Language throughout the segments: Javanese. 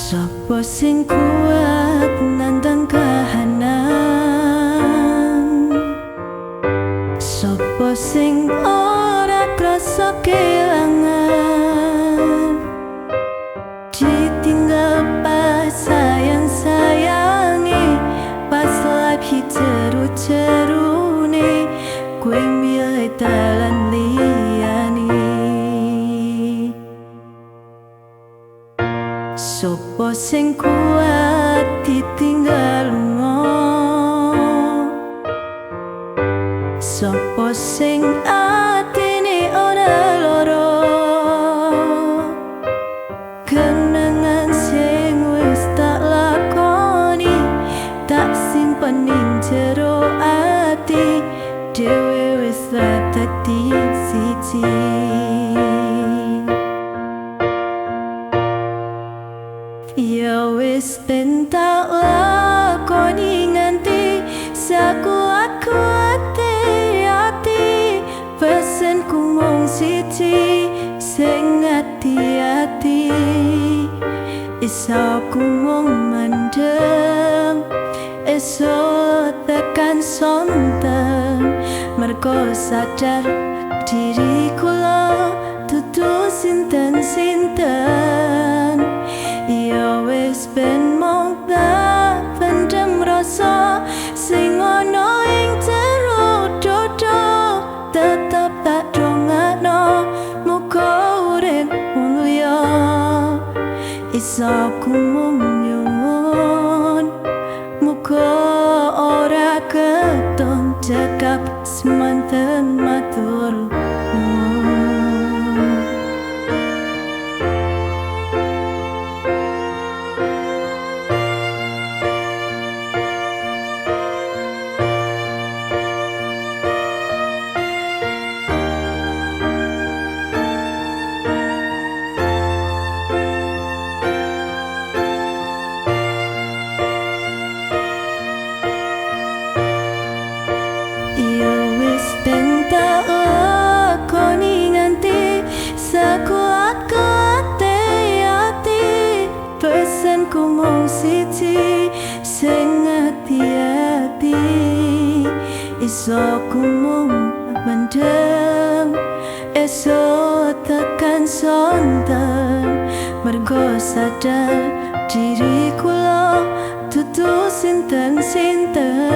Sopo sing kuat nandang kahanan, sopo sing ora krasa kelangan. Ditinggal pas sayang-sayange, pas lagi ceru-cerune, kowe milih dalan liyane. Sopo sing kuat ditinggal lunga, sopo sing atine ora lara. Kenangan sing wis tak lakoni, tak simpen ning jero ati, dhewe wis dadi siji. Ya wis ben tak lakoni nganti sakuat-kuate ati, pesenku mung siji sing ati-ati. Iso ku mung mendem, esuk tekan sonten, mergo sadar diri kula dudu sinten-sinten. Ya wis ben mung tak pendem rasa sing ana ing jero dodo, tetep tak dongakno muga urip mulya. Iso ku mung nyuwun muga ora keton cekap semanten matur nuwun. Ya wis ben tak lakoni nganti sakuat-kuate ati, pesenku mung siji sing ati-ati. Iso ku mung mendem, esuk tekan sonten, mergo sadar diri kula dudu sinten-sinten.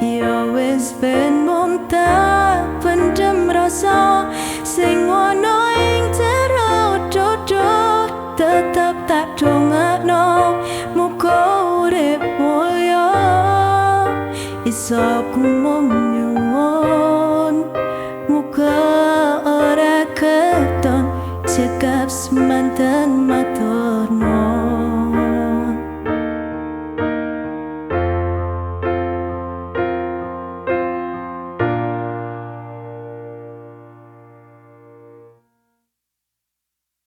Ya wis ben mung tak pendem rasa sing ana ing jero dodo, tetep tak dongakno muga urip mulya. Iso ku mung nyuwun muga ora keton cekap semanten.